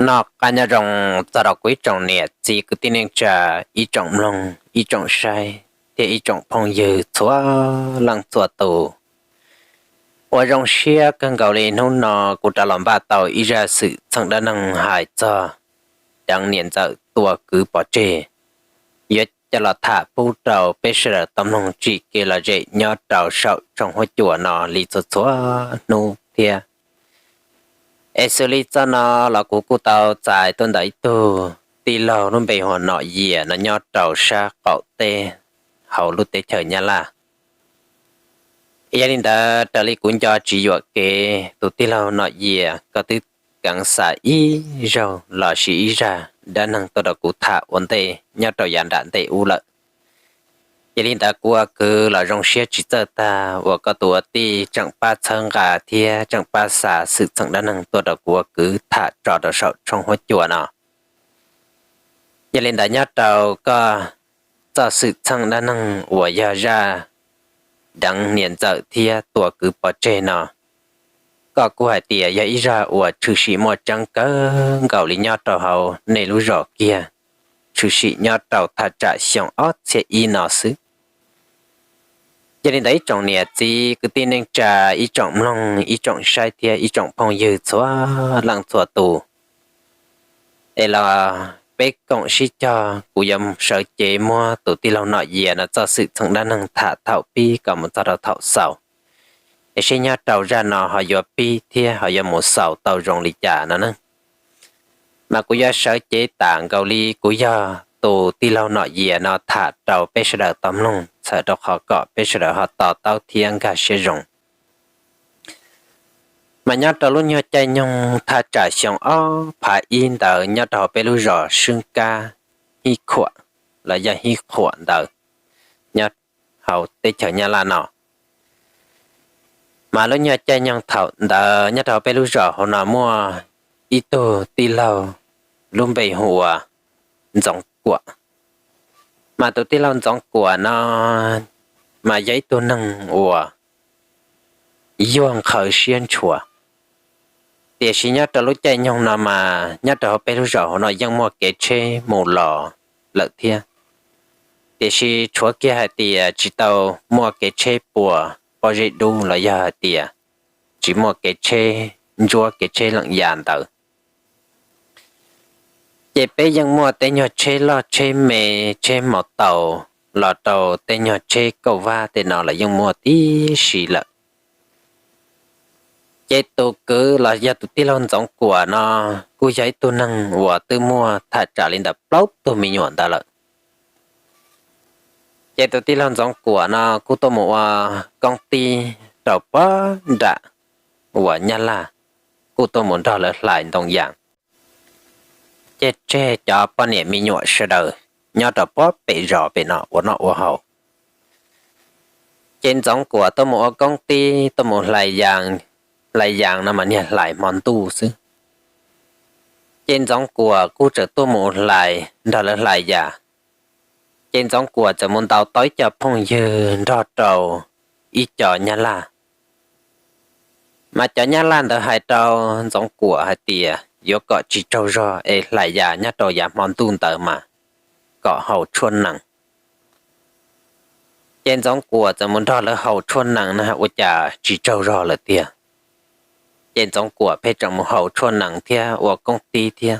Noj qab nyob zoo txog rau kuv ib tsoom niam txiv kwv tij neej tsa, ib tsoom mloog ib tsoom saib thiab ib tsoom phooj ywg txhua leej txhua tus. Ua zoo siab kawg nkaus li hnub no kuv rov los npaj tau ib zaj xwm txheej dab neeg hais txog deev niam ntxawm tua kwv pov tseg, yuav coj los tham pub rau peb sawv daws tau mloog tsim kev lom zem nyob rau saum tshooj huab cua no li txhua txhua hnub thiab. Es xws li txoj no los kuv kuj tau txais tuaj ntawm ib tug tij laug lub npe hu ua Nom Yias no nyob rau sab qaum teb hauv lub teb chaws Nyab Laj. Yog li ntawd raws li kuv nco tsis yuam kev tus tij laug Nom Yias koj twb keev xa ib zaug los sis ib zaj dab neeg tuaj rau kuv tham ua ntej nyob rau yav nram ntej ub lawm. Yog li ntawd kuv ua kwv los zoo siab tsis txawj tag uas koj tus ua tij tseem pab txhawb nqa thiab tseem pab xa xwm txheej dab neeg tuaj rau kuv ua kwv tham tso rau saum tshooj huab cua no. Yog li ntawd nyob rau koj txoj xwm txheej dab neeg uas yog zaj deev niam ntxawm thiab tua kwv pov tseg no, koj kuj hais tias yog ib zaj uas tshwm sim muaj tseeb kawg nkaus li nyob rau hauv nej lub zos kiag, tshwm sim nyob rau thaj tsam xyoo ob txhiab ib no xwb. Yog li ntawd ib tsoom niam txiv kwv tij neej tsa, ib tsoom mloog ib tsoom saib thiab ib tsoom phooj ywg txhua leej txhua tus, es los peb koom sib cog kuv yuav sawv cev muab tus tij laug Nom Yias no txoj xwm txheej dab neeg tham thaum pib kom mus txog rau thaum xaus, es seb nyob rau zaj no ho yuav pib thiab ho yuav mus xaus tau zoo li cas no na. Mas kuv yuav sawv cev tas nkaus li kuv yog tus tij laug Nom Yias no tham rau peb sawv daws tau mloog txhawm rau qhov kom peb sawv daws ho to taub thiab nkag siab zoo. Mas nyob rau lub nyuag caij nyoog thaj tsam xyoo ob phav ib ntawd nyob rau hauv peb lub zos Swb Kab Hib Khuam los yog Hib Khuam ntawd nyob hauv teb chaws Nyab Laj no, mas lub nyuag caij nyoog thaum ntawd nyob rau hauv peb lub zos hauv no muaj ib tug tij laug lub npe hu ua Ntxoov Kuam. Mas tus tij laug Ntxoov Kuam no mas yog ib tug neeg uas yuag nqhaws siab ntshua, tiam sis nyob rau lub caij nyoog no mas nyob rau hauv peb lub zos hauv no yeej muaj kev tsheb mus los lawm thiab, tiam sis tshuav kiag hais tias tsis tau muaj kev tsheb puas pob zeb dub los yog hais tias tsis muaj kev tsheb ntsuab kev tsheb leem yas ntawd. Ces peb yeej muaj tej nyuag tsheb loj tsheb me, tsheb maus taus los rau tej nyuag tsheb kauj vab tej no los yeej muaj tib si lawm. Ces tus kwv los yog tus tij laug Ntxoov Kuam no kuj yog ib tug neeg uas twb muaj thaj tsam li ntawm plaub tug me nyuam ntawd lawm. Ces tus tij laug Ntxoov Kuam no kuj tuaj mus ua koob tib rau pob nram uas Nyab Laj, kuj tuaj mus nrog lawv hlais ntoo yas, ces tseg cov poj niam me nyuam sawv daws nyob rau pob pem zos pem no ua noj ua haus. Ces Ntxoov Kuam tuaj mus ua koob tib tuaj mus hlais yas, hlais yas no mas niag hlais hmo ntuj xwb. Ces Ntxoov Kuam kuj txawm tuaj mus hlais nrog lawv hlais yas. Ces Ntxoov Kuam txawm mus ntaus tau ib co phooj ywg nrog rau ib co Nyab Laj. Mas cov Nyab Laj ntawd hais rau Ntxoov Kuam hais tias yuav kom tsis tsaug zog es hlais yas nyob rau yav hmo ntuj ntawd mas kom haus tshuaj nees. Ces Ntxoov Kuam txawm mus nrog lawv haus tshuaj nees na ua cas tsis tsaug zog lawm tiag. Ces Ntxoov Kuam pheej tseem mus haus tshuaj nees thiab ua koob tib thiab.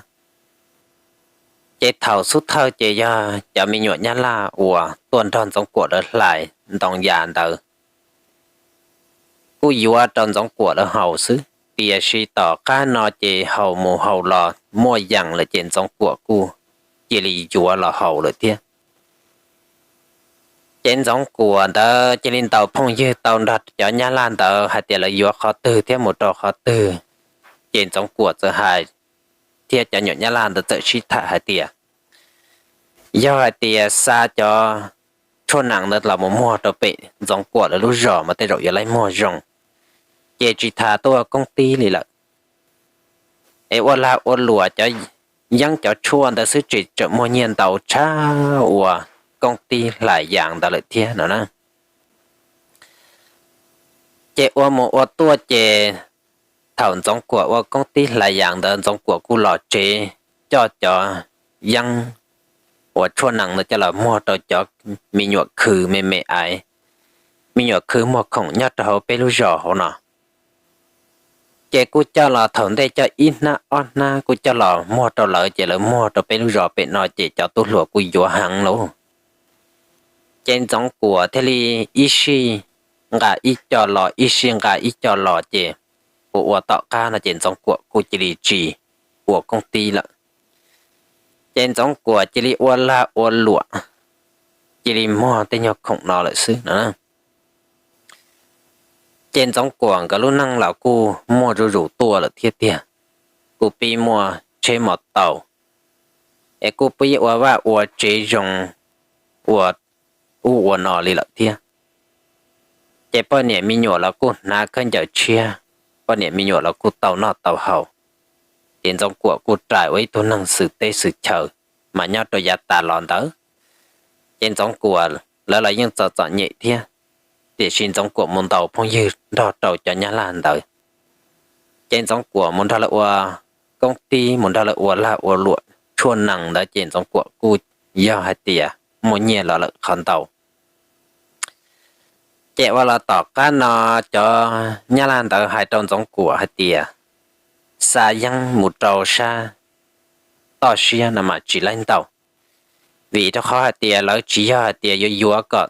Ces thaum xub thawj ces yog cov me nyuam Nyab Laj uas tuaj nrog Ntxoov Kuam lawv hlais ntoo yas ntawd kuj yuav rau Ntxoov Kuam lawv haus xwb, tiam sis tom qab no ces haus mus haus los muaj yees lawm ces Ntxoov Kuam kuj cia li yuav los haus lawm thiab. Ces Ntxoov Kuam ntawd cia li ntaus phooj ywg tau nrog cov Nyab Laj ntawd hais tias lawv yuav qhov twg thiab mus rau qhov twg. Ces Ntxoov Kuam txawm hais thiab cov nyuam Nyab Laj ntawd txawm sib tham hais tias yog hais tias xa cov tshuaj nees ntawd los mus muag rau pem Ntxoov Kuam lawv lub zos mas tej zaum yuav laib muag zoo, ces tsis tas tuaj ua koob tib li lawm. Es ua lag ua luam cov yeeb cov tshuaj ntawd xwb tseem muaj nyiaj ntau tshaj ua koob tib hlais yas ntawd lawm thiab no na. Ces ua mus ua tuaj ces Thaum Ntxoov Kuam ua koob tib hlais yas ntawd Ntxoov Kuam kuj los tsev coj cov yeeb uas tshuaj nees ntawd coj los muag rau cov me nyuam khw me me aiv, me nyuam khw muag khoom nyob rau hauv peb lub zos hauv no. Ces kuj coj los thaum ntej coj ib hnab ob hnab kuj coj los muag rau lawv ces lawv muag rau peb lub zos pem no ces cov tub hluas kuj yuav heev lauj. Ces Ntxoov Kuam thiaj li ib sij nqa ib co los ib sij nqa ib co los ces ua ua tom qab no ces Ntxoov Kuam kuj cia li tsis ua koob tib lawm. Ces Ntxoov Kuam cia li ua lag ua luam, cia li muag tej nyuag khoom no lawm xwb no. Ces Ntxoov Kuam nkawd lub neej los kuj muaj zuj zus tuaj lawm thiab tiag, kuj pib muaj tsheb mos taus, es kuj pib ua vaj ua tsev zoo ua ub ua no li lawm thiab. Ces poj niam me nyuam los kuj hnav khaub ncaws tshiab, poj niam me nyuam los kuj tau noj tau haus. Ces Ntxoov Kuam kuj rais ua ib tug neeg xwm teb xwm chaw, mas nyob rau yav tas los ntawd ces Ntxoov Kuam lawv los yeej txom txom nyem thiab, tiam sis Ntxoov Kuam mus ntaus phooj ywg nrog rau cov Nyab Laj ntawd. Ces Ntxoov Kuam mus nrog lawv ua koob tib, mus nrog lawv ua lag ua luam tshuaj nees ntawd ces Ntxoov Kuam kuj yog hais tias muaj nyiaj los lawm qhov ntau. Ces ua los tom qab no cov Nyab Laj ntawd hais rau Ntxoov Kuam hais tias xa yeeb mus rau sab toj siab no mas tsis laib ntau, vim rau qhov hais tias lawv tsis yog hais tias yuav yuav kom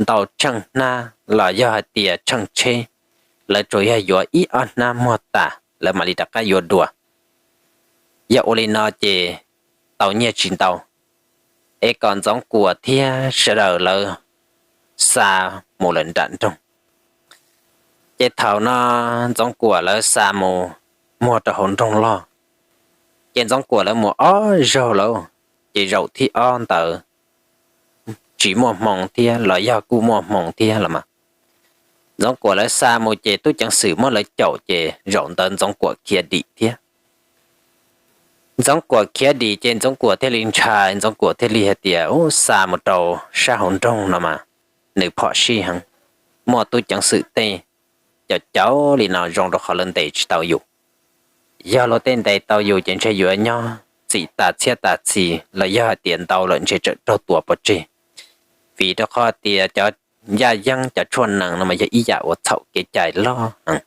ntau tsheej hnab los yog hais tias tsheej tsheb, lawv tsuas yog yuav ib ob hnab muag tas lawv mam li rov qab yuav dua. Yog ua li no ces tau nyiaj tsis ntau, es kom Ntxoov Kuam thiab sawv daws lawv xa mus lawm nram nroog. Ces thaum no Ntxoov Kuam lawv xa mus muag rau hauv nroog loj, ces Ntxoov Kuam lawv mus ob zaug lawm, ces zaum thib ob ntawd tsis muaj hmoo thiab los yog kuj muaj hmoo thiab los mas. Ntxoov Kuam lawv xa mus ces tub ceev xwm muab lawv caum ces zaum ntawd Ntxoov Kuam khiav dim thiab. Ntxoov Kuam khiav dim ces Ntxoov Kuam thiaj li ntshai, Ntxoov Kuam thiaj li hais tias, Ub, xa mus rau sab hauv nroog no mas nws phom sij heev, muaj tub ceev xwm tej caum caum li no zoo rau qhov lawv ntes tsis tau yus. Yog luag tej ntes tau yus ces ntshe yuav nyob txim tas txhiab tas txhis los yog hais tias ntau lawm ntshe tseem raug tua pov tseg, vim rau qhov tias cov yaj yeeb cov tshuaj nees no mas yog ib yam uas txhaum kev cai loj heev.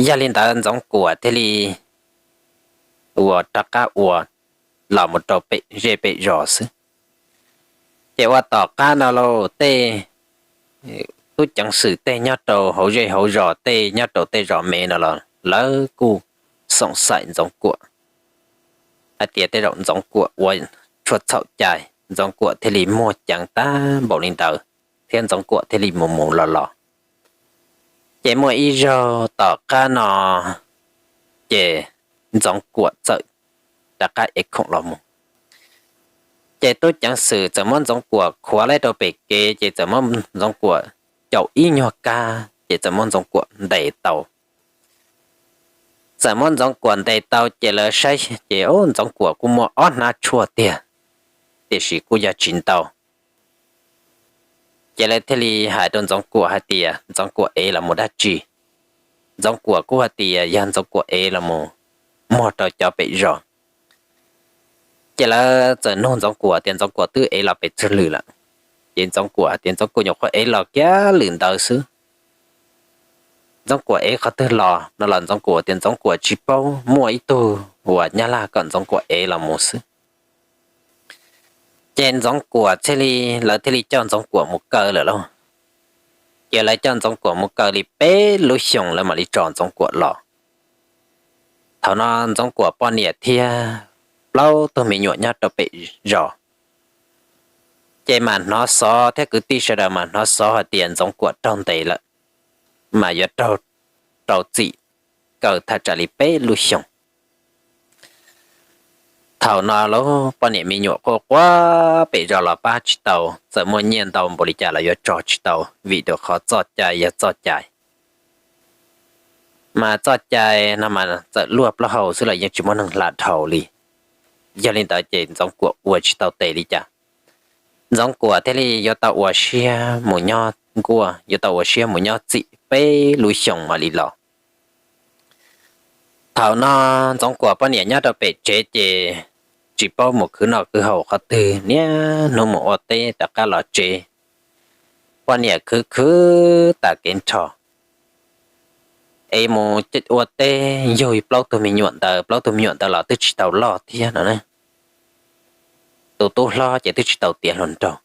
Yog li ntawd Ntxoov Kuam thiaj li uas rov qab ua los mus rau pem zej pem zos xwb. Ces ua tom qab no los tej tub ceev xwm tej nyob rau hauv zej hauv zos tej nyob rau tej zos me no los lawv kuj xoom xaim Ntxoov Kuam hais tias tej zaum Ntxoov Kuam ua tshuaj txhaum cai, Ntxoov Kuam thiaj li muaj ceev tag npaum li ntawd, thiab Ntxoov Kuam thiaj li mus mus los los. Ces muaj ib zaug tom qab no ces Ntxoov Kuam txawm rov qab ev khoom los mus. Ces tub ceev xwm txawm muab Ntxoov Kuam khuav lawm rau pem kev ces txawm muab Ntxoov Kuam caum ib nyuag kab ces txawm muab Ntxoov Kuam ntes tau. Txawm muab Ntxoov Kuam ntes tau ces lawv saib ces Ntxoov Kuam kuj muaj ob hnab tshuaj tiag, tiam sis kuj yog tsis ntau. Ces lawv thiaj li hais rau Ntxoov Kuam hais tias Ntxoov Kuam ev los mus dab tsi. Ntxoov Kuam kuj hais tias yog Ntxoov Kuam ev los mus muag rau cov pem zos. Ces lawv txawm nug Ntxoov Kuam tias Ntxoov Kuam twb ev los pes tsawg lwm lawm. Ces Ntxoov Kuam hais tias Ntxoov Kuam nyuam qhuav ev los kiag lwm ntawd xwb. Ntxoov Kuam ev qhov twg los no los Ntxoov Kuam tias Ntxoov Kuam tsis paub, muaj ib tug uas Nyab Laj kom Ntxoov Kuam ev los mus xwb. Ces Ntxoov Kuam thiaj li, lawv thiaj li coj Ntxoov Kuam mus kaw lawm lauj. Ces lawv coj Ntxoov Kuam mus kaw li peb lub xyoos lawv mam li tso Ntxoov Kuam los. Thaum no Ntxoov Kuam poj niam thiab plaub tug me nyuam nyob rau pem zos ces mas hnov xov thiab kwv tij sawv daws mas hnov xov hais tias Ntxoov Kuam raug ntes lawm, mas yuav raug rau txim kaw thaj tsam li peb lub xyoos. Thaum no lub poj niam me nyuam quaj quaj pem zos los pab tsis tau, txawm muaj nyiaj ntau npaum li cas los yuav tso tsis tau vim rau qhov txoj cai yog txoj cai. Mas txoj cai no mas txawm luaj plaub hau xwb los yeej tsis muaj neeg hla dhau li. Yog li ntawd ces Ntxoov Kuam ua tsis tau tes li cas. Ntxoov Kuam thiaj li yuav tau ua siab mus nyob nkuaj, yuav tau ua siab mus nyob txim peb lub xyoos mam li los. Thaum no Ntxoov Kuam poj niam nyob rau pem tsev ces tsis paub mus khwv noj khwv haus qhov twg, niaj hnub mus ua teb rov qab los tsev. Poj niam khwv khwv tas kev nrho es mus ua teb yug plaub tug me nyuam ntawd, plaub tug me nyuam ntawd los twb tsis tau loj thiab no. Tus tub hlob ces twb tsis tau tiav hluas nraug.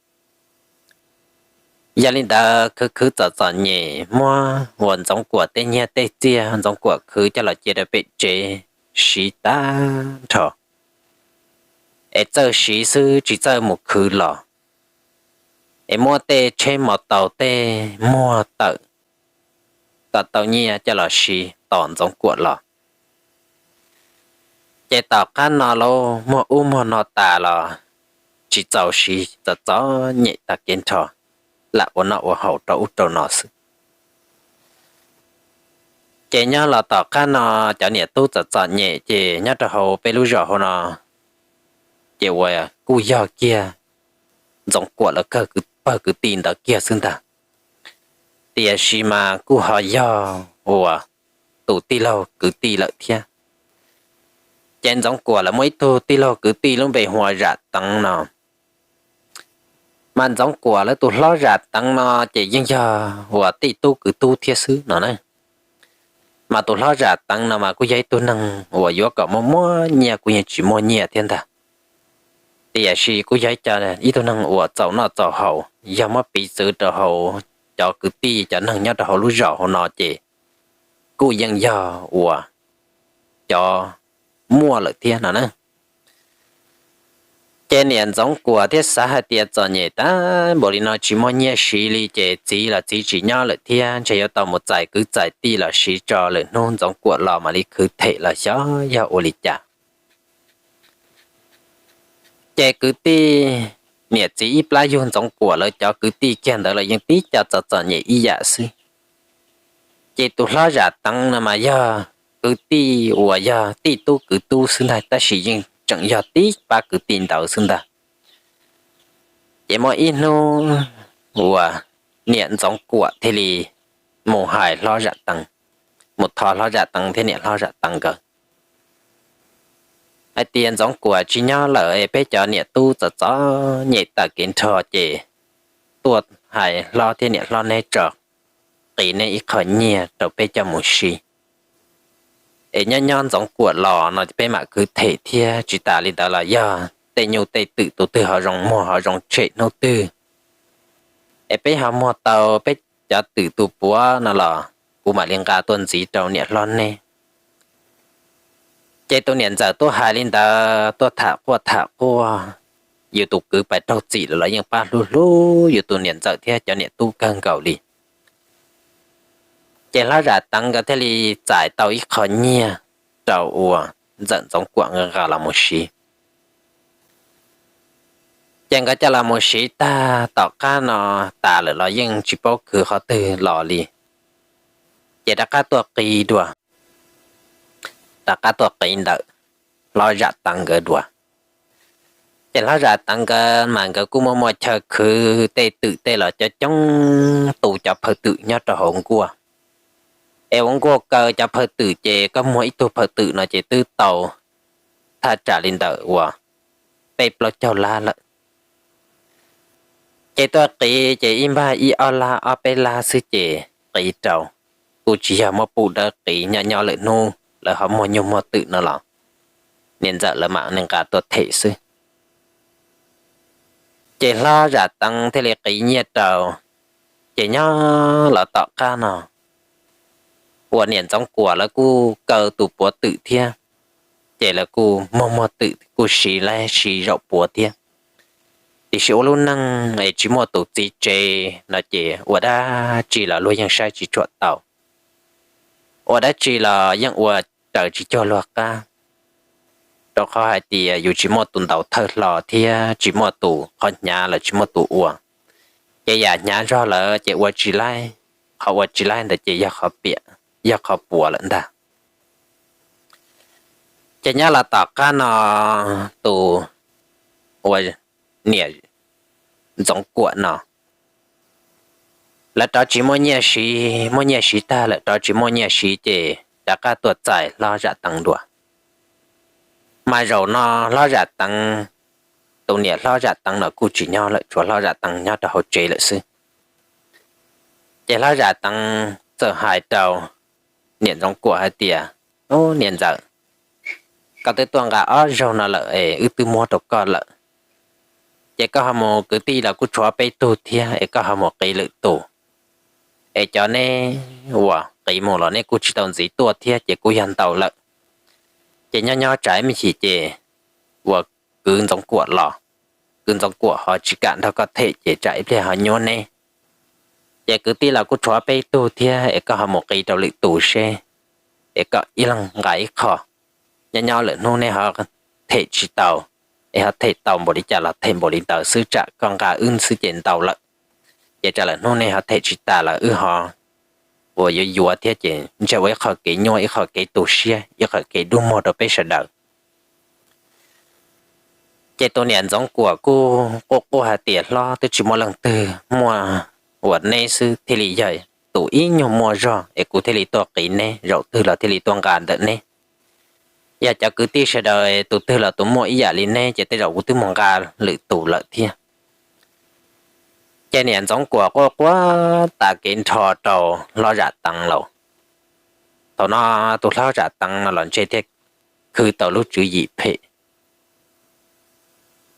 Yog li ntawd khwv khwv txom txom nyem muab uas Ntxoov Kuam tej nyiaj tej txiaj Ntxoov Kuam khwv coj los cia rau pem tsev siv tag nrho, es txawj siv xwb tsis txawj mus khwv los, es muab tej tsheb mos taus tej muag tawm kom tau nyiaj coj los siv tos Ntxoov Kuam los. Ces tom qab no los muag ub muag no tas los tsis txaus siv, txom txom nyem tag kev nrho, lam ua noj ua haus rau ub rau no xwb. Ces nyob los tom qab no cov niam tub txom txom nyem ces nyob rau hauv peb lub zos hauv no ces uas kuj yog kiag Ntxoov Kuam lawv pawg kwv tij ntawd kiag xwb ntag. Tiam sis mas kuj ho yog uas tus tij laug kwv tij lawm thiab. Ces Ntxoov Kuam lawv muaj ib tug tij laug kwv tij lub npe hu ua Zam Teev no. Mas Ntxoov Kuam lawv tus hlob Zam Teev no ces yeej yog uas tij tub kwv tub thiab xwb no na. Mas tus hlob Zam Teev no mas kuj yog ib tug neeg uas yuav kom muaj muaj nyiaj kuj yeej tsis muaj nyiaj thiab ntag. Tiam sis kuj yog ib co, ib tug neeg uas txaus noj txaus haus, yog muab piv txwv rau hauv cov kwv tij cov neeg nyob rau hauv lub zos hauv no ces kuj yeej yog uas cov muaj lawm thiab no na. Ces niam Ntxoov Kuam thiaj xav hais tias txom nyem tag npaum li no tsis muaj nyiaj siv li ces txiv los txiv tsis nyob lawm thiab, ntshe yuav tau mus txais kwv txais tij los siv tso lwm hnub Ntxoov Kuam los mam li khwv them los xyov yog ua li cas. Ces kwv tij, niam txiv ib plab yug Ntxoov Kuam lawv cov kwv tij kiag ntawd los yeej tib co txom txom nyem ib yam xwb. Ces tus hlob Zam Teev no mas yog kwv tij uas yog tij tub kwv tub xwb ntag, tab sis yeej tseem yog tib pab kwv tij ntawd xwb ntag. Ces muaj ib hnub uas niam Ntxoov Kuam thiaj li mus hais hlob Zam Teev, mus thov hlob Zam Teev thiab niam hlob Zam Teev nkawd hais tias Ntxoov Kuam tsis nyob lawm, peb cov niam tub txom txom nyem tag kev nrho ces tuaj hais hlob thiab niam hlob neb tso, qiv neb ib qho nyiaj rau peb coj mus siv. Es nyob nyob Ntxoov Kuam los no peb mam khwv them thiab, tsis tas li ntawd los yog tej nyuj tej twm tus twg ho zoo muag ho zoo tshem hnub twg, es peb ho muag tau peb cov twm tus puav no los kuv mam li nqa tuaj ntxiv rau niam hlob neb. Ces tus niam ntxawm tuaj hais li ntawd, tuaj tham quaj tham quaj, yus tus kwv pais raug txim lawm los yeej pab hlub hlub yus tus niam ntxawm thiab cov niam tub kawg nkaus li. Ces hlob Zam Teev nkawd thiaj li txais tau ib qho nyiaj rau uas ntxawm Ntxoov Kuam nqa los mus siv. Ces nkawd coj los mus siv tag tom qab no tas lawm los yeej tsis paub khwv qhov twg los li. Ces rov qab tuaj qiv dua, rov qab tuaj qiv ntawm hlob Zam Teev nkawd dua. Ces hlob Zam Teev nkawd mas nkawd kuj muaj muaj chaw khwv tej twm tej los coob coob, tu cov phaw twm nyob rau hauv nkuaj. Es ua nkuaj kaw cov phaw twm ces koj muag ib tug phaw twm no ces twb tau thaj tsam li ntawm uas peb plaub caug lab lawm. Ces tuaj qiv ces ib npag ib ob lab ob peb lab xwb ces qiv rau, kuj tsis yog muab pub dawb qiv, nyob nyob lwm hnub lawv ho muag nyuj muag twm no los niam ntxawm lawv mam li nqa tuaj them xwb. Ces hlob Zam Teev thiaj li qiv nyiaj rau. Ces nyob los tom qab no uas niam Ntxoov Kuam lawv kuj kaw tus puav twm thiab, ces lawv kuj muag muag twm kuj siv laib siv zaum puav thiab. Tiam sis ua lub neej es tsis muaj tus txiv tsev no ces ua dab tsi los luag yeej saib tsis tshua tau, ua dab tsi los yeej ua raws tsis cuag luag qab. Rau qhov hais tias yus tsis muaj tus ntaus thawj hlo thiab tsis muaj tus qhov hnyav los tsis muaj tus ua, ces yam hnyav zog lawm ces ua tsis laib, qhov ua tsis laib ntawd ces yog qhov piam, yog qhov puas lawm ntag. Ces nyob los tom qab no tus uas niam Ntxoov Kuam no lawv rov tsis muaj nyiaj siv, muaj nyiaj siv tag lawm rov tsis muaj nyiaj siv ces rov qab tuaj txais hlob Zam Teev dua. Mas zaum no hlob Zam Teev, tus niam hlob Zam Teev no kuj tsis nyob lawm, tshuav hlob Zam Teev nyob rau hauv tsev lawm xwb. Ces hlob Zam Teev txawm hais rau niam Ntxoov Kuam hais tias, Ub, niam ntxawm, koj twb tuaj nqa ob zaug no lawm es wb twb muab rau koj lawm. Ces koj ho mus, kwv tij los kuj tshuav peb tug thiab, es koj ho mus qiv lwm tus, es cov neb uas qiv mus los neb kuj tsis tau ntxiv tuaj thiab, ces kuj yog ntau lawm. Ces nyob nyob tsam ib me chim ces uas kwv Ntxoov Kuam los, kwv Ntxoov Kuam ho tsis kam nrog koj them, ces tsam ib pliag ho nyuab neb. Ces kwv tij los kuj tshuav peb tug thiab, es koj ho mus qiv rau lwm tus seb, es koj ib leeg nqa ib qho. Nyob nyob lwm hnub neb ho them tsis tau, es ho them tau npaum li cas los them npaum li ntawd xwb, tsam koj nqa wb xwb ces ntau lawm. Ces tsam lwm hnub neb ho them tsis tas los wb ho uas yuav yuav thiab, ces ntshe ua ib qho kev nyuaj, ib qho kev tu siab, ib qho kev dub muag rau peb sawv daws. Ces tus niam Ntxoov Kuam kuj quaj quaj hais tias, Hlob, twb tsis muaj leej twg muaj, uas neb xwb thiaj li yog tus ib nyuag muaj zog, es kuv thiaj li tuaj qiv neb, zaum twg los thiaj li tuaj nqa ntawm neb. Yog cov kwv tij sawv daws tus twg los tus muaj ib yam li neb, ces tej zaum kuv twb mus nqa lwm tus lawm thiab. Ces niam Ntxoov Kuam quaj quaj tas kev nrho rau hlob Zam Teev lawm. Thaum no tus hlob Zam Teev no los ntshe thiaj khwv tau lub tswv yim phem.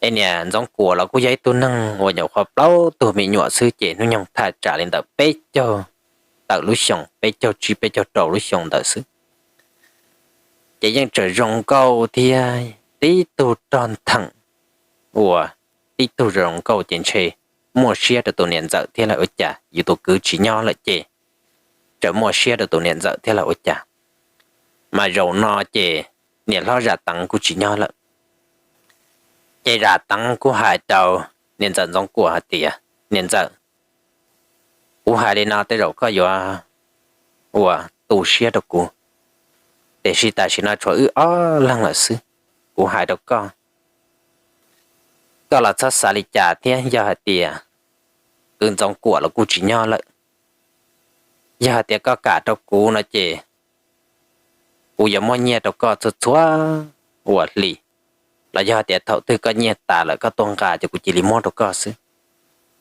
Es niam Ntxoov Kuam los kuj yog ib tug neeg uas nyuam qhuav plaub tug me nyuam xwb, ces hnub nyoog thaj tsam li ntawm peb caug tawm lub xyoos, peb caug tsib peb caug rau lub xyoo ntawd xwb. Ces yeej tseem zoo nkauj thiab, tib tug rog ntheem uas tib tug zoo nkauj, ces ntshe muaj siab rau tus niam ntxawm thiab los ua cas, yus tus kwv tsis nyob lawm ces tseem muaj siab rau tus niam ntxawm thiab los ua cas. Mas zaum no ces niam hlob Zam Teev kuj tsis nyob lawm. Ces Zam Teev kuj hais rau niam ntxawm Ntxoov Kuam hais tias, Niam ntxawm, kuv hais li no tej zaum koj yuav uas tu siab rau kuv, tiam sis tam sim no tshuav wb ob leeg lawm xwb. Kuv hais rau koj, koj los txhob xav li cas thiab. Yog hais tias kwv Ntxoov Kuam los kuj tsis nyob lawm, yog hais tias koj kam rau kuv no ces kuv yuav muab nyiaj rau koj txhua txhua uas hli, los yog hais tias thaum twg koj nyiaj tas lawm koj tuaj nqa ces kuv cia li muab rau koj xwb.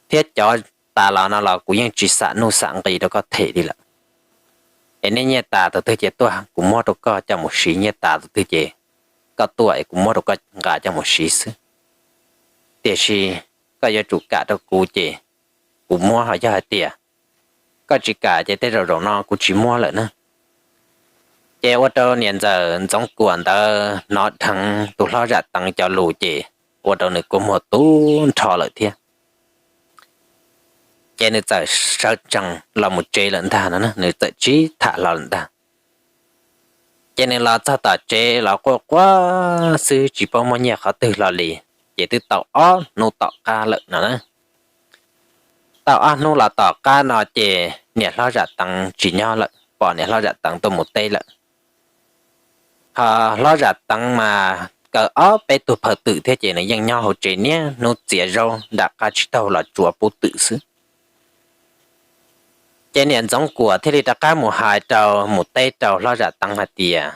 Thiab cov tas los no los kuv yeej tsis xam nuj xam nqis rau koj them li lawm. Es nej nyiaj tas tus twg ces tuaj kuv muab rau koj coj mus siv, nyiaj tas tus twg ces koj tuaj es kuv muab rau koj nqa coj mus siv xwb. Tiam sis koj yuav tsum kam rau kuv ces kuv muab, ho yog hais tias koj tsis kam ces tej zaum zaum no kuv tsis muab lawm na. Ces ua rau niam ntxawm Ntxoov Kuam ntawd hnov dheev tus hlob Zam Teev cov lus ces ua rau nws kua muag tu nrho lawm thiab. Ces nws txawm sawv tsees los mus tsev lawm ntag no, nws txawm tsis tham hlo lawm ntag. Ces nws los txog tom tsev los quaj quaj xwb tsis paub muaj nyiaj qhov twg hlo li. Ces twb tau ob hnub tom qab lawm no na. Tau ob hnub los tom qab no ces niam hlob Zam Teev tsis nyob lawm, pom niam hlob Zam Teev tuaj mus teb lawm. Ho hlob Zam Teev mas kaw ob peb tug phaw twm thiab ces nws yeej nyob hauv tsev niaj hnub txiav zaub nram qab tsib taug los tsuav pub twm xwb. Ces niam Ntxoov Kuam thiaj li rov qab mus hais rau, mus teb rau hlob Zam Teev hais tias,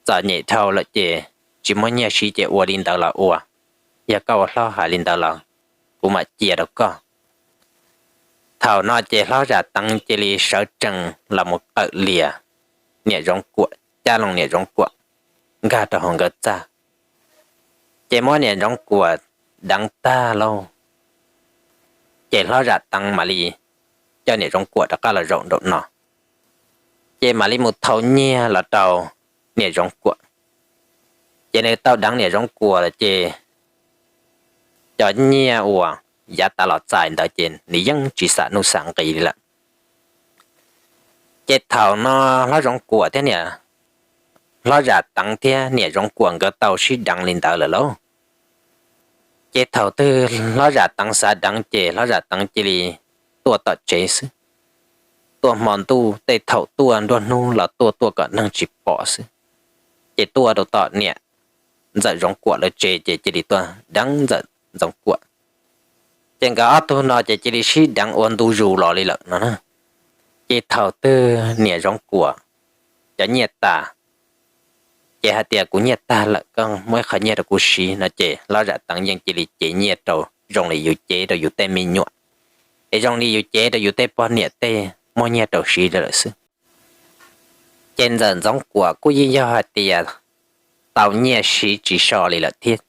Txom nyem dhau lawm ces tsis muaj nyiaj siv ces ua li ntawd los ua, yog koj ua hlob hais li ntawd los kuv mam cia rau koj. Thaum no ces hlob Zam Teev cia li sawv tsees los mus qawm lias niam Zoov Kuam, cab loo niam Zoov Kuam nkag rau hauv nkawd txaj. Ces muab niam Zoov Kuam deev tag lauj, ces hlob Zam Teev mam li coj niam Zoov Kuam rov qab los zaum nraum no, ces mam li mus thau nyiaj los rau niam Zoov Kuam. Ces nws tau deev niam Zoov Kuam lawm ces cov nyiaj uas yav tas los txais ntawd ces nws yeej tsis xam nuj xam nqis li lawm. Ces thaum no hlob Zoov Kuam thiab niam, hlob Zam Teev thiab niam Zoov Kuam nkawd tau sib deev li ntawd lawm lauj. Ces thaum twg hlob Zam Teev xav deev ces hlob Zam Teev cia li tuaj tom tsev xwb. Tuaj hmo ntuj, tej thaum tuaj nruab hnub los tuaj tuaj kom neeg tsis pom xwb. Ces tuaj rau tom niam ntxawm Zoov Kuam lawv tsev ces cia li tuaj deev ntxawm Zoov Kuam. Ces nkawd ob tug no ces cia li sib deev ua ntu zus los li lawm no na. Ces thaum twg niam Zoov Kuam cov nyiaj tas, ces hais tias kuv nyiaj tag lawm, koj muab ib qho nyiaj rau kuv siv no ces Hlob Zam Teev yeej cia li cev nyiaj rau zoo li yus cev rau yus tej me nyuam, es zoo li yus cev rau yus tej poj niam tej muaj nyiaj rau siv lawm xwb. Ces Ntxawm Ntxoov Kuam kuj yeej yog hais tias tau nyiaj siv tsis so li lawm thiab.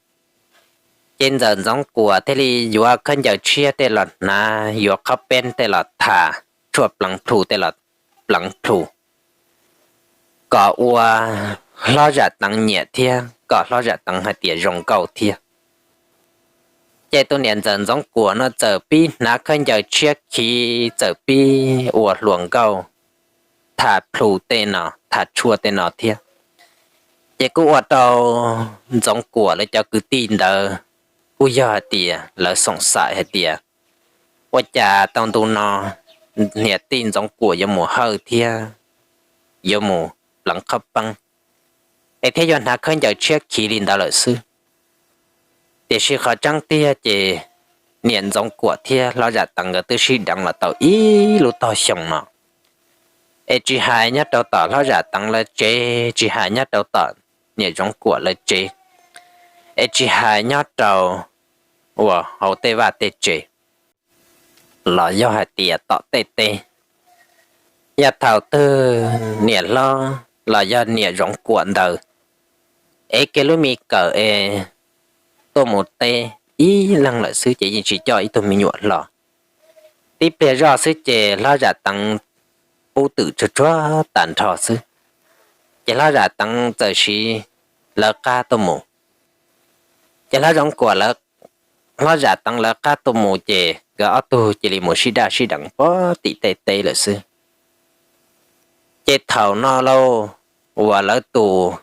Ces Ntxawm Ntxoov Kuam thiaj li yuav khaub ncaws tshiab tej los hnav, yuav qhov peb tej los tham, tshuaj pleev plhu tej los pleev plhu, kom ua Hlob Zam Teev nyiam thiab kom Hlob Zam Teev hais tias zoo nkauj thiab. Ces tus niam Ntxawm Ntxoov Kuam no txawm pib hnav khaub ncaws tshiab khiv, txawm pib ua hluas nkauj, tham plhu tej no, tham tshuaj tej no thiab. Ces kuj ua rau Ntxoov Kuam lawv cov kwv tij ntawd kuj yog hais tias lawv xoom xaim hais tias, ua cas tau ntu no niam tij Ntxoov Kuam yuav mus hawj thiab yuav mus pleev qhov peeb, es thiab yuav hnav khaub ncaws tshiab khiv li ntawd lawm xwb. Tiam sis qhov tseeb tiag ces niam Ntxoov Kuam thiab Hlob Zam Teev nkawd twb sib deev los tau ib lub tog xyoo no, es tsis hais nyob rau tom Hlob Zam Teev lawv tsev, tsis hais nyob rau tom niam Ntxoov Kuam lawv tsev, es tsis hais nyob rau uas hauv tej vaj tej tsev, los yog hais tias tom tej teb, yog thaum twg niam hlob los yog niam Ntxoov Kuam ntawd ev kiag lub me kawm es tuaj mus teb ib leeg lawm xwb ces yeej tsis coj ib tug me nyuam hlo. Tib pliag zoj xwb ces Hlob Zam Teev pub twm tsuag tsuag tag nrho xwb, ces Hlob Zam Teev txawm siv lawv qab tuaj mus. Ces Hlob Ntxoov Kuam, Hlob Zam Teev lawv qab tuaj mus ces nkawd ob tug cia li mus sib daj sib deev pog tim tej teb lawm xwb. Ces thaum no lauj, uas lawv tus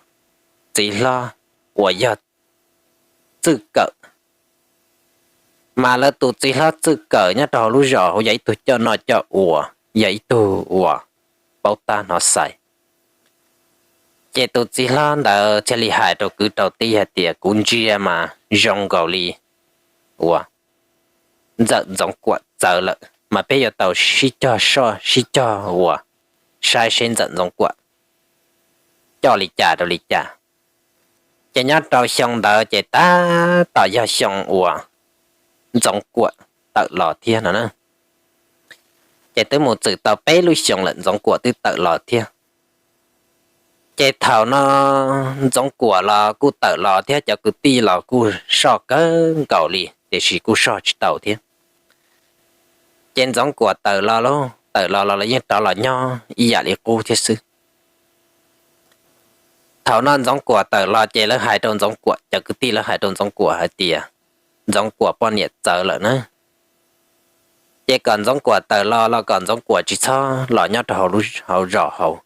txiv hlob uas yog Txwj Kawm, mas lawv tus txiv hlob Txwj Kawm nyob rau hauv lub zos yog ib tug coj noj coj ua, yog ib tug uas paub tab hnov xaiv. Ces tus txiv hlob ntawd thiaj li hais rau kwv rau tij hais tias, kuv ntsia mas zoo nkaus li uas Ntxawm Ntxoov Kuam txawv lawm, mas peb yuav tau sib cog soj sib cog uas saib seb Ntxawm Ntxoov Kuam coj li cas rau li cas. Ces nyob rau xyoo ntawd ces tab tom yog xyoo uas Ntxoov Kuam tawm los thiab no na. Ces twb mus txwm tau peb lub xyoo lawm Ntxoov Kuam twb tawm los thiab. Ces thaum no Ntxoov Kuam los kuj tawm los thiab cov kwv tij los kuj soj kawg nkaus li tiam sis kuj soj tsis tau thiab. Ces Ntxoov Kuam tawm los lauj, tawm los los lawv yeej rov los nyob ib yam li qub thiab xwb. Thaum no Ntxoov Kuam tawm los ces lawv hais rau Ntxoov Kuam, cov kwv tij lawv hais rau Ntxoov Kuam hais tias Ntxoov Kuam poj niam txawv lawm na. Ces kom Ntxoov Kuam tawm los los kom Ntxoov Kuam tsis txhob los nyob rau hauv zos hauv.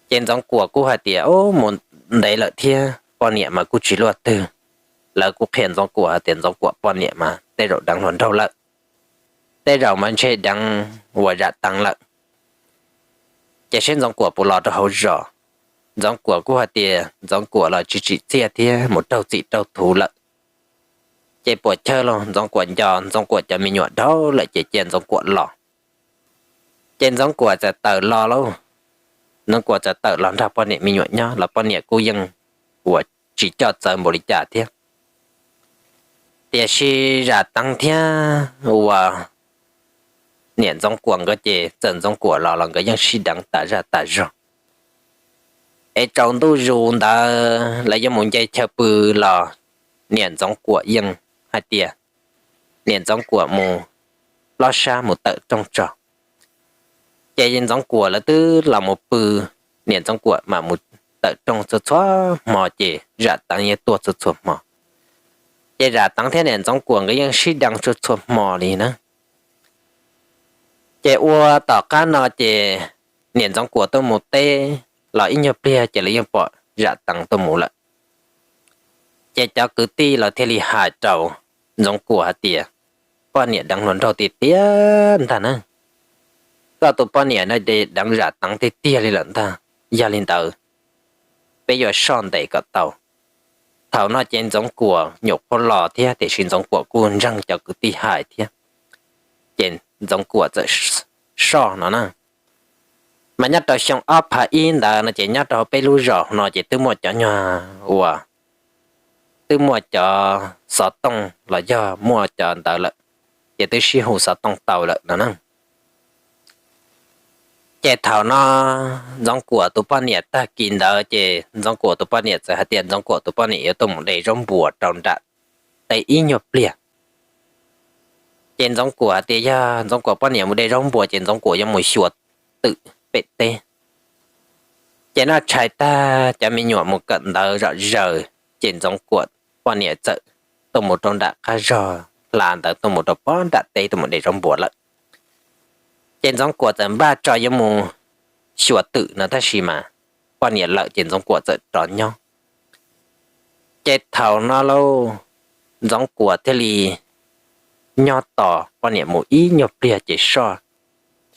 Ces Ntxoov Kuam kuj hais tias, ub, mus ntev lawm thiab poj niam mas kuj tsis luaj twg. Lawv kuj qhia Ntxoov Kuam hais tias Ntxoov Kuam poj niam mas tej zaum deev hluas nraug lawm, tej zaum mas ntshe deev uas Zam Teev lawm. Ces seb Ntxoov Kuam puas los rau hauv zos. Ntxoov Kuam kuj hais tias Ntxoov Kuam los tsis tsim txiaj thiab mus raug txim raug thuv lawm. Ces puas chawj los Ntxoov Kuam nco Ntxoov Kuam cov me nyuam dhau lawm ces cia Ntxoov Kuam los. Ces Ntxoov Kuam txawm tawm los lauj. Ntxoov Kuam txawm tawm los nrog poj niam me nyuam nyob los poj niam kuj yeej uas tsis coj txawv npaum li cas thiab. Tiam sis Zam Teev thiab uas niam Ntxoov Kuam nkawd ces txawm Ntxoov Kuam los los nkawd yeej sib deev tas zaj tas zog. Es tsaus ntuj zus ntawd lawv yuav mus nce chaw pw los niam Ntxoov Kuam yeej hais tias niam Ntxoov Kuam mus plob sab mus tawm rooj tso. Ces Ntxoov Kuam lawv twb los mus pw, niam Ntxoov Kuam mam mus tawm rooj txhua txhua hmo ces Zam Teev yeej tuaj txhua txhua hmo. Ces Zam Teev thiab niam Ntxoov Kuam nkawd yeej sib deev txhua txhua hmo li na. Ces ua tom qab no ces niam Ntxoov Kuam tuaj mus teb los ib nyuag pliag ces lawv yeej pom Zam Teev tuaj mus lawm. Ces cov kwv tij los thiaj li hais rau Ntxoov Kuam hais tias, poj niam deev hluas nraug tiag tiag ntag na. Koj tus poj niam no deev Zam Teev tiag tiag li lawm ntag. Yog li ntawd, peb yuav soj ntes kom tau. Thaum no ces Ntxoov Kuam nyuam qhuav los thiab tiam sis Ntxoov Kuam kuj ntseeg cov kwv tij hais thiab. Ces Ntxoov Kuam txawm soj no na, Mas nyob rau xyoo ob phav ib ntawd no ces nyob rau hauv peb lub zos no ces twb muaj cov nyuag uas twb muaj cov xov tooj los yog muaj cov ntawd lawm, ces twb sib hu xov tooj tau lawm no na. Ces thaum no Ntxoov Kuam tus poj niam tag kis ntawd ces Ntxoov Kuam tus poj niam txawm hais tias Ntxoov Kuam tus poj niam yuav tuaj mus de zaub npuas rau nram teb ib nyuag pliag. Ces Ntxoov Kuam hais tias yog Ntxoov Kuam poj niam mus de zaub npuas ces Ntxoov Kuam yuav mus xyuas twm pem teb. Ces noj tshais tag cov me nyuam mus kawm ntawv zom zaws, ces Ntxoov Kuam poj niam txawm tuaj mus rau nram qab zog hla ntawd tuaj mus rau pob nram teb tuaj mus de zaub npuas lawm. Ces Ntxoov Kuam txawm npaj tso yuav mus xyuas twm no tab sis mas poj niam lawm ces Ntxoov Kuam txawm rov nyob. Ces thaum no lauj, Ntxoov Kuam thiaj li nyob tos poj niam mus ib nyuag pliag ces soj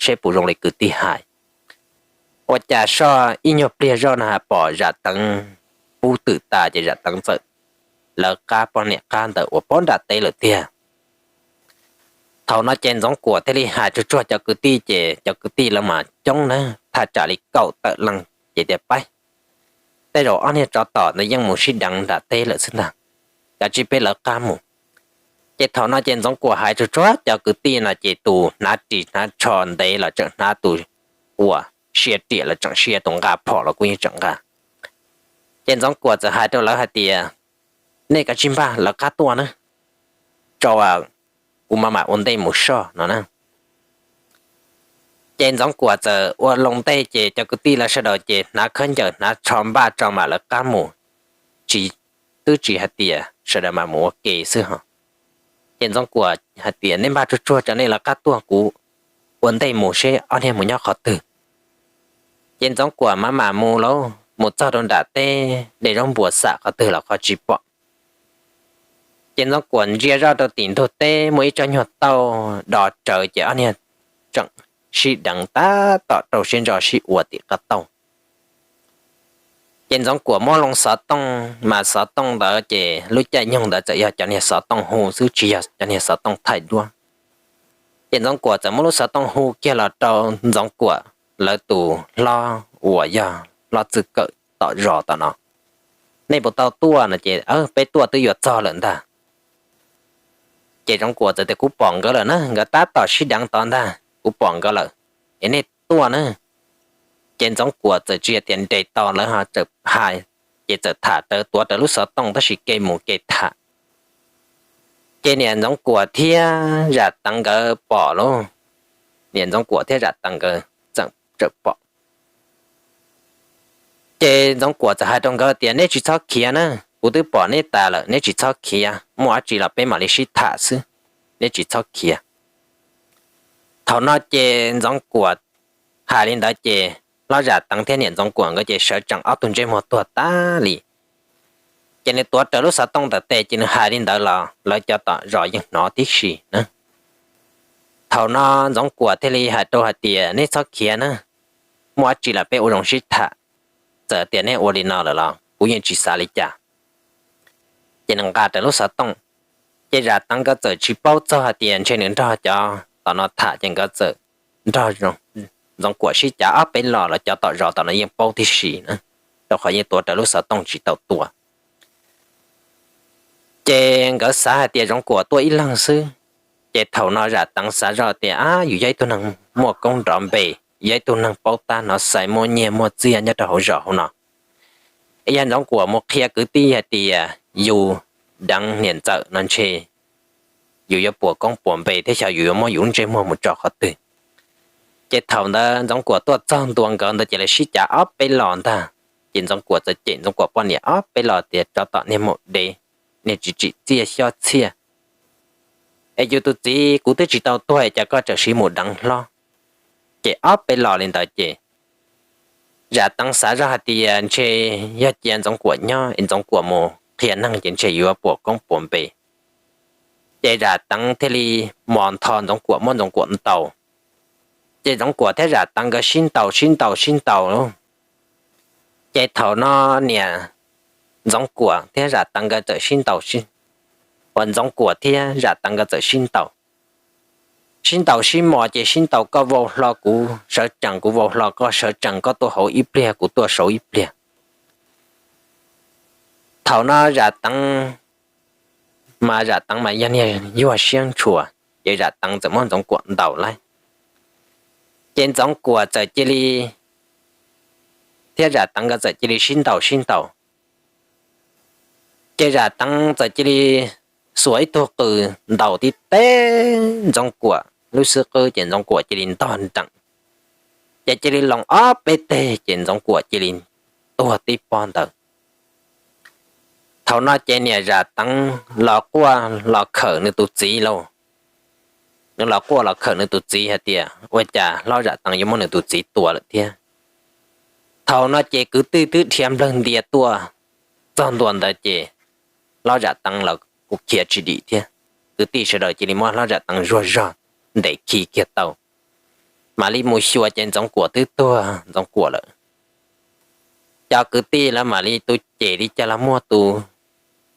seb puas zoo li kwv tij hais. Ua cas soj ib nyuag pliag zoj no has pom Zam Teev pub twm tas ces Zam Teev txawm lawv qab poj niam qab ntawm uas pob nram teb lawm tiag. Thaum no ces Ntxoov Kuam thiaj li hais tsuag tsuag cov kwv tij ces cov kwv tij lawv mas coob na, thaj tsam li kaum tawm leej ces tias pab, tej zaum ob niag tsov tom ntawd yeej mus sib deev nram teb lawm xwb ntag, kav tsij peb lawv qab mus. Ces thaum no ces Ntxoov Kuam hais tsuag tsuag cov kwv tij no ces tus hnav ris hnav tsho ntev los tseem hnav tus uas sia riam los tseem sia, tus nqa phom los kuj yeej tseem nqa. Ces Ntxoov Kuam txawm hais rau lawv hais tias nej kav tsij npaj lawv qab tuaj na, tso kuv mam mam ua ntej mus soj no na. Ces Ntxoov Kuam txawm ua loo ntej ces cov kwv tij lawv sawv daws ces hnav khaub ncaws hnav tsho npaj tso mam lawv qab mus, tsis, twb tsis hais tias sawv daws mam mus ua ke xwb ho. Ces Ntxoov Kuam hais tias nej npaj tsuag tsuag tso nej lawv qab tuaj kuv ua ntej mus seb ob niag mus nyob qhov twg. Ces Ntxoov Kuam mam mam mus lauj, mus txog rau nram teb de zaub npuas xam qhov twg los qhov tsis pom. Ces Ntxoov Kuam ntsia zoj rau tim ntug teb muaj ib tsob nyuag tauj do tsawv ces ob niag tseem sib deev tab tom rau siab ntso sib ua tim qab tauj. Ces Ntxoov Kuam muab loo xov tooj mas xov tooj ntawd ces lub caij nyoog ntawd txawm yog cov niag xov tooj hu xwb tsis yog cov niag xov tooj thaij duab. Ces Ntxoov Kuam txawm muab lub xov tooj hu kiag los rau Ntxoov Kuam lawv tus hlob uas yog hlob Txwj Kawm tom zos tom no, nej puas tau tuaj no ces peb tuaj twb yuav txog lawm ntag. Ces Ntxoov Kuam txawm tias kuv pom nkawd lawm na, nkawd tab tom sib deev tod ntag, kuv pom nkawd lawm, es nej tuaj na. Ces Ntxoov Kuam txawm tsis tias nres tau lawv ho txawm hais, ces txawm tham rawv tuav rawv lub xov tooj tab sis kev mus kev tham. Ces niam Ntxoov Kuam thiab Zam Teev nkawd pom lauj, niam Ntxoov Kuam thiab Zam Teev nkawd txawm txawm pom. Ces Ntxoov Kuam txawm hais rau nkawd tias neb tsis txhob khiav na, kuv twb pom neb tas lawm, neb tsis txhob khiav, muaj dab tsi los peb mam li sib tham xwb, neb tsis txhob khiav. Thaum no ces Ntxoov Kuam hais li ntawd ces hlob Zam Teev thiab niam Ntxoov Kuam nkawd ces sawv tsees ob tug ntsej muag tuag tag li. Ces nws tuav rawv lub xov tooj ntawm tes ces nws hais li ntawd los lawv cov tom zos yeej hnov tib si na. Thaum no Ntxoov Kuam thiaj li hais rau hais tias neb txhob khiav na, muaj dab tsi los peb ua zoo sib tham, txawm tias neb ua li no lawm los kuv yeej tsis xav li cas. Ces nws nqa rawv lub xov tooj, ces Zam Teev nkawd txawm tsis paub txog hais tias ntshe nws nrog cov tom no tham ces nkawd txawm nrog Ntxoov Kuam sib cav ob peb los los cov tom zos tom no yeej paub tib si na, rau qhov yeej tuav rawv lub xov tooj tsis tau tua. Ces nkawd xav hais tias Ntxoov Kuam tuaj ib leeg xwb. Ces thaum no Zam Teev xav zoj tias ab, yus yog ib tug neeg muaj koob nrov npe, yog ib tug neeg paub tab hnov xaiv muaj nyiaj muaj txiaj nyob rau hauv zos hauv no, yog Ntxoov Kuam mus qhia kwv tij hais tias yus deev niam ntxawm no ntshe yus yuav puas koob puas npe thiab xyov yus yuav muab yus lub ntsej muag mus tso qhov twg. Ces thaum ntawd Ntxoov Kuam tuaj txog ntua nkawd ntawd ces lawv sib cav ob peb los ntag. Ces Ntxoov Kuam txawm cem Ntxoov Kuam poj niam ob peb los tias tsov tom niag maum dev, niag tsis tsim txiaj xyob txhiaj, es yus tus txiv kuv twb tsis tau tuag es cas koj txawm siv mus deev hlob. Ces ob peb los li ntawd ces Zam Teev xav zoj hais tias ntshe yog cia Ntxoov Kuam nyob es Ntxoov Kuam mus qhia neeg ces ntshe yuav puas koob puas npe. Ces Zam Teev thiaj li mos ntho Ntxoov Kuam muab Ntxoov Kuam ntaus. Ces Ntxoov Kuam thiab Zam Teev nkawd sib ntaus sib ntaus sib ntaus lauj. Ces thaum no niam Ntxoov Kuam thiab Zam Teev nkawd txawm sib ntaus, uas Ntxoov Kuam thiab Zam Teev nkawd txawm sib ntaus, sib ntaus sib mos ces sib ntaus koj vau hlo kuv sawv tsees, kuv vau hlo koj sawv tsees, koj tuaj hauv ib pliag kuv tuaj saud ib pliag. Thaum no Zam Teev mas Zam Teev mas yog niag yuag siab ntshua, ces Zam Teev txawm muab Ntxoov Kuam ntaus lawm. Ces Ntxoov Kuam txawm cia li, thiab Zam Teev nkawd txawm cia li sib ntaus sib ntaus. Ces Zam Teev txawm cia li xuas ib tug qws ntaus tib teb Ntxoov Kuam lub xub qwb ces Ntxoov Kuam cia li ntog nrees, ces cia li loos ob peb teg ces Ntxoov Kuam cia li tuag tib pob ntawd. Thaum no ces niam Zam Teev los quaj los khawm nws tus txiv lauj. Nws los quaj los khawm nws tus txiv hais tias ua cas hlob Zam Teev yuav muab nws tus txiv tua lawm thiab. Thaum no ces kwv tij twb dhia nplawg ntia tuaj txog ntua ntawd ces hlob Zam Teev los kuj khiav tsis dim thiab. Kwv tij sawv daws cia li muab hlob Zam Teev zuag zog ntes khi kiag tau, mam li mus xyuas ces Ntxoov Kuam twb tuag Ntxoov Kuam lawm. Cov kwv tij lawv mam li tus cem li cas los muaj, tus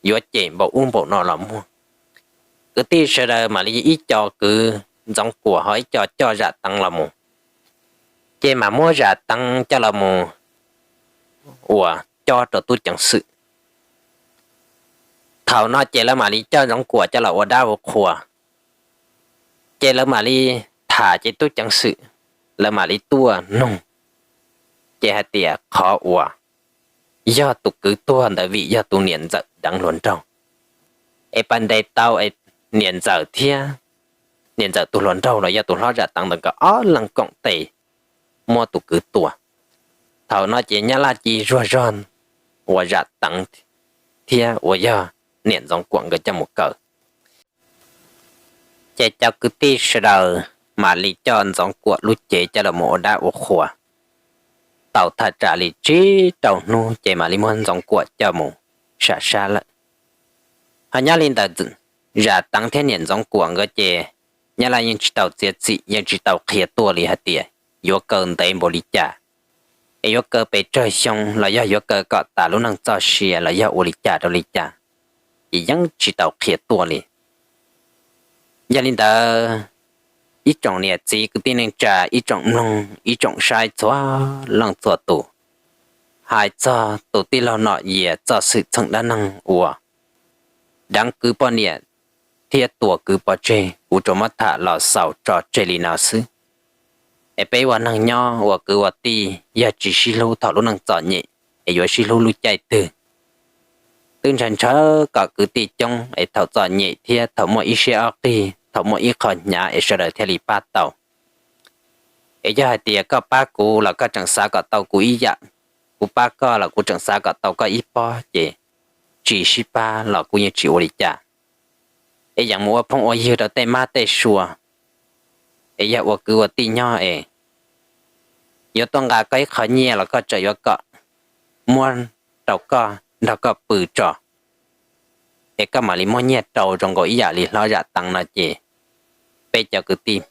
yuav cem npaum ub npaum no los muaj. Kwv tij sawv daws mam li ib co kwv Ntxoov Kuam ho ib co coj Zam Teev los mus, ces mam muab Zam Teev coj los mus uas cob rau tub ceev xwm. Thaum no ces lawv mam li coj Ntxoov Kuam coj los ua dab ua qhua, ces lawv mam li tham ces tub ceev xwm lawv mam li tuaj nug, ces hais tias qhov uas yog tus kwv tuag ntawd vim yog tus niam ntxawm deev hluas nraug, es pas ntes tau es niam ntxawm thiab niam ntxawm tus hluas nraug los yog tus hlob Zam Teev ntawd nkawd ob leeg koom tes muab tus kwv tua. Thaum no ces Nyab Laj cia zuag zog uas Zam Teev thiab uas yog niam Ntxoov Kuam nkawd coj mus kaw. Ces cov kwv tij sawv daws mam li coj Ntxoov Kuam lub cev coj los mus ua dab ua qhua. Tau thaj tsam li tsib rau hnub ces mam li muab Ntxoov Kuam coj mus sam sab lawm. Ho nyob li ntawd, Zam Teev thiab niam Ntxoov Kuam nkawd ces Nyab Laj yeej tsis tau txiav txim yeej tsis tau qhia tuaj li hais tias yuav kaw ntev npaum li cas, es yuav kaw pes tsawg xyoo los yog yuav kaw kom tas lub neej txoj sia los yog ua li cas rau li cas, ces yeej tsis tau qhia tuaj li. Yog li ntawd, ib tsoom niam txiv kwv tij neej tsa, ib tsoom mloog ib tsoom saib txhua leej txhua tus, hais txog tus tij laug Nom Yias txoj xwm txheej dab neeg uas deev kwv poj niam thiab tua kwv pov tseg kuv tsuas muab tham los xaus tso tseg li no xwb. Es peb ua neeg nyob ua kwv ua tij yog tsis sib hlub thaum lub neej txom nyem, es yuav sib hlub lub caij twg? Twb ntshaw ntshaw kom kwv tij coob es thaum txom nyem thiab thaum muaj ib siab ob qig, thaum muaj ib qho hnyav es sawv daws thiaj li pab tau. Es yog hais tias koj pab kuv los koj tseem xav kom tau kuv ib yam, kuv pab koj los kuv tseem xav kom tau koj ib pob, ces tsis sib pab los kuj yeej tsis ua li cas. Es yeej mus ua phooj ua ywg rau tej mab tej sua, es yog ua kwv ua tij nyob es yuav tuaj nqa koj ib qho nyiaj los koj tseem yuav kom muab rau koj nrog koj pw tso, es koj mam li muab nyiaj rau zoo nkaus ib yam li hlob Zam Teev no ces peb cov kwv tij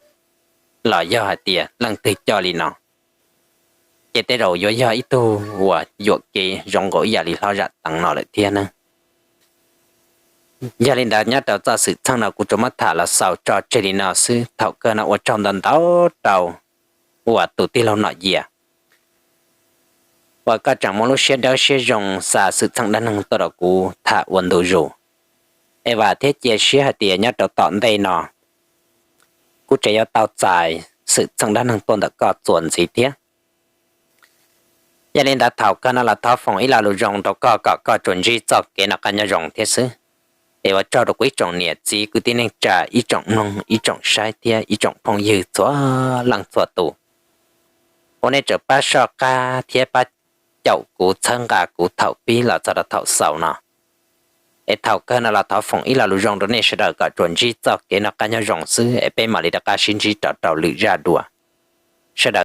los yog hais tias leej twg coj li no, ces tej zaum yuav yog ib tug uas yuam kev zoo nkaus ib yam li hlob Zam Teev no lawm thiab na. Yog li ntawd nyob rau txoj xwm txheej no kuv tsuas muab tham los xaus tso tseg li no xwb. Thaum kawg no ua tsaug ntau ntau rau uas tus tij laug Nom Yias uas koj tseem muaj lub siab dawb siab zoo xa xwm txheej dab neeg tuaj rau kuv tham ua ntu zus. Es vam thiab cia siab hais tias nyob rau tom ntej no kuv tseem yuav tau txais xwm txheej dab neeg tuaj ntawm koj txuas ntxiv thiab. Yog li ntawd thaum kawg no los thov foom ib lo lus zoo rau koj kom koj tsuas ntsib txoj kev noj qab nyob zoo thiab xwb. Es ua tsaug rau kuv ib tsoom niam txiv kwv tij neej tsa, ib tsoom mloog ib tsoom saib thiab ib tsoom phooj ywg txhua leej txhua tus uas nej tseem pab soj qab thiab pab caum kuv txhawb nqa kuv thaum pib los txog rau thaum xaus no. Es thaum kawg no los thov foom ib lo lus zoo rau nej sawv daws kom tsuas ntsib txoj kev noj qab nyob zoo xwb es peb mam li rov qab sib ntsib rov rau lwm zaj dua. Sawv daws